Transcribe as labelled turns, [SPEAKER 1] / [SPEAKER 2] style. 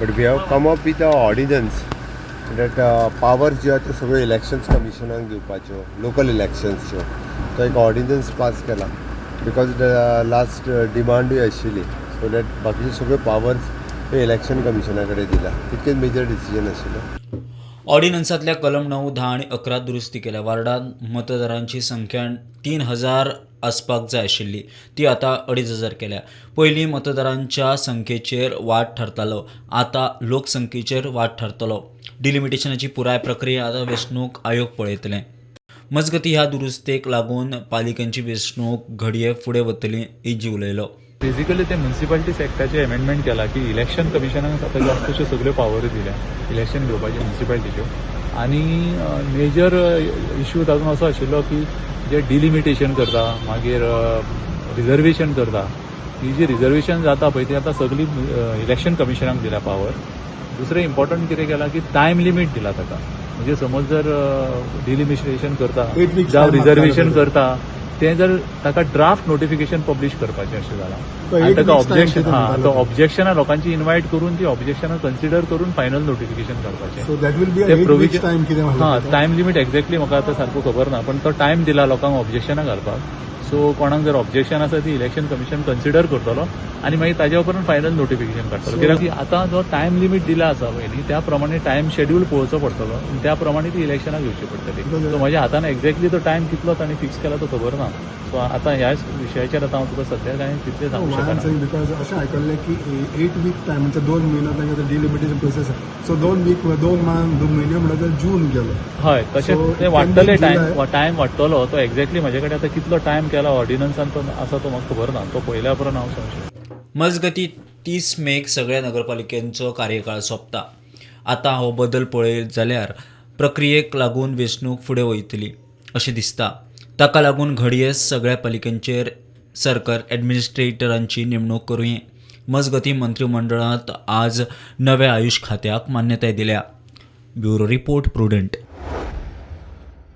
[SPEAKER 1] But we have come up with a ordinance that powers ज्यो आहा त्यो सगळ्यो इलेक्शन्स कमिशनाक दिवपाच्यो, लोकल इलेक्शन्सच्यो. तो एक ऑर्डिनन्स पास केला because last डिमांडूय आशिल्ली, सो that बाकीच्यो सगळ्यो पावर्स इलेक्शन कमिशना कडेन दिला. तितकेच मेजर डिसिजन आशिल्लें.
[SPEAKER 2] ऑर्डिनन्सांतल्या कलम 9, 10 आनी 11 दुरुस्ती केल्या. वार्डांत मतदारांची संख्या 3000 आसपाक जाय आशिल्ली, ती आतां 2500 केल्या. पयलीं मतदारांच्या संख्येचेर वाद ठरतालो, आतां लोकसंख्येचेर वाद ठरतलो. डिलिमिटेशनाची पुराय प्रक्रिया आतां वेंचणूक आयोग पळयतलें. मजगतीं, ह्या दुरुस्तेक लागून पालिकांची वेंचणूक घडये फुडें वतली, इजी उलयलो.
[SPEAKER 3] बेसिकली ते म्युन्सिपालिटीज एक्टाचे अमेंडमेंट केला की इलेक्शन कमिशनाक आतां जास्तश्यो सगल्यो पावरी दिल्या इलेक्शन घेवपाच्यो म्युन्सिपालिटीच्यो. आनी मेजर इश्यू तातूंत असो आशिल्लो की जे डिलिमिटेशन करता, मागीर रिजर्वेशन करता, ही जी रिजर्वेशन जाता पळय, ती आतां सगळी इलेक्शन कमिशनाक दिल्या पावर. दुसरें इम्पॉर्टंट कितें केलां की टायम लिमीट दिला ताका. म्हणजे समज जर डिलिमिटेशन करता
[SPEAKER 4] 8 weeks
[SPEAKER 3] जावं
[SPEAKER 4] time
[SPEAKER 3] reservation
[SPEAKER 4] मागता.
[SPEAKER 3] करता, तें जर ताका ड्राफ्ट नोटिफिकेशन पब्लिश करपाचें अशें जालां.
[SPEAKER 4] तो
[SPEAKER 3] आनी
[SPEAKER 4] 8
[SPEAKER 3] ताका
[SPEAKER 4] weeks time
[SPEAKER 3] objection
[SPEAKER 4] कितें
[SPEAKER 3] हा
[SPEAKER 4] म्हणटालो
[SPEAKER 3] तो
[SPEAKER 4] तो?
[SPEAKER 3] ऑब्जेक्शनां लोकांची इन्वायट करून ती ऑब्जेक्शनां कन्सिडर करून फायनल नोटिफिकेशन काडपाचें.
[SPEAKER 4] So that will be
[SPEAKER 3] ते
[SPEAKER 4] 8
[SPEAKER 3] provision-
[SPEAKER 4] weeks time कितें
[SPEAKER 3] हा
[SPEAKER 4] म्हणलें.
[SPEAKER 3] टायम लिमीट एक्झॅक्टली म्हाका आतां सारको खबर ना, पण तो टायम दिला लोकांक ऑब्जेक्शनां घालपाक. सो कोणाक जर ऑब्जेक्शन आसा, ती इलेक्शन कमिशन कन्सिडर करतलो आनी मागीर ताज्या उपरांत फायनल नोटिफिकेशन काडटलो. कित्याक की आतां जो टायम लिमीट दिला आसा पळय न्ही, त्या प्रमाणे टायम शेड्यूल पळोवचो पडटलो आनी त्या प्रमाणे ती इलेक्शनां घेवची पडटली. सो म्हज्या हातान एक्झॅक्टली तो टायम कितलो तांणी फिक्स केला तो खबर ना. सो आतां ह्या विशयाचेर आतां हांव तुका सद्या कांय तितलें सांगूंक
[SPEAKER 4] I am
[SPEAKER 3] शकना.
[SPEAKER 4] सेइंग because अशें आयकल्लें की 8 वीक टायम म्हणजे 2 म्हयनो तांकां delimitation process. So 2 week, 2 month, 2 म्हयने म्हणल्यार जून गेलो.
[SPEAKER 3] हय, तशें
[SPEAKER 4] So,
[SPEAKER 3] ते
[SPEAKER 4] it can
[SPEAKER 3] वाडटले.
[SPEAKER 4] be
[SPEAKER 3] time
[SPEAKER 4] July.
[SPEAKER 3] Time वाडटलो तो. एक्झॅक्टली म्हजे कडेन आतां कितलो टायम केला ऑर्डिनन्सान तो आसा तो म्हाका खबर ना. तो पळयल्या उपरांत हांव सांगूंक शकता.
[SPEAKER 2] मजगतीं, 30 मेक सगळ्या नगरपालिकेंचो कार्यकाळ सोंपता. आतां हो बदल पळयत जाल्यार प्रक्रियेक लागून वेंचणूक फुडें वयतली अशें दिसता. ताका लागून घडये सगळ्या पालिकांचेर सरकार ॲडमिनिस्ट्रेटरांची नेमणूक करुये. मजगतीं, मंत्रिमंडळांत आज नव्या आयुष खात्याक मान्यताय दिल्या. Bureau report, Prudent.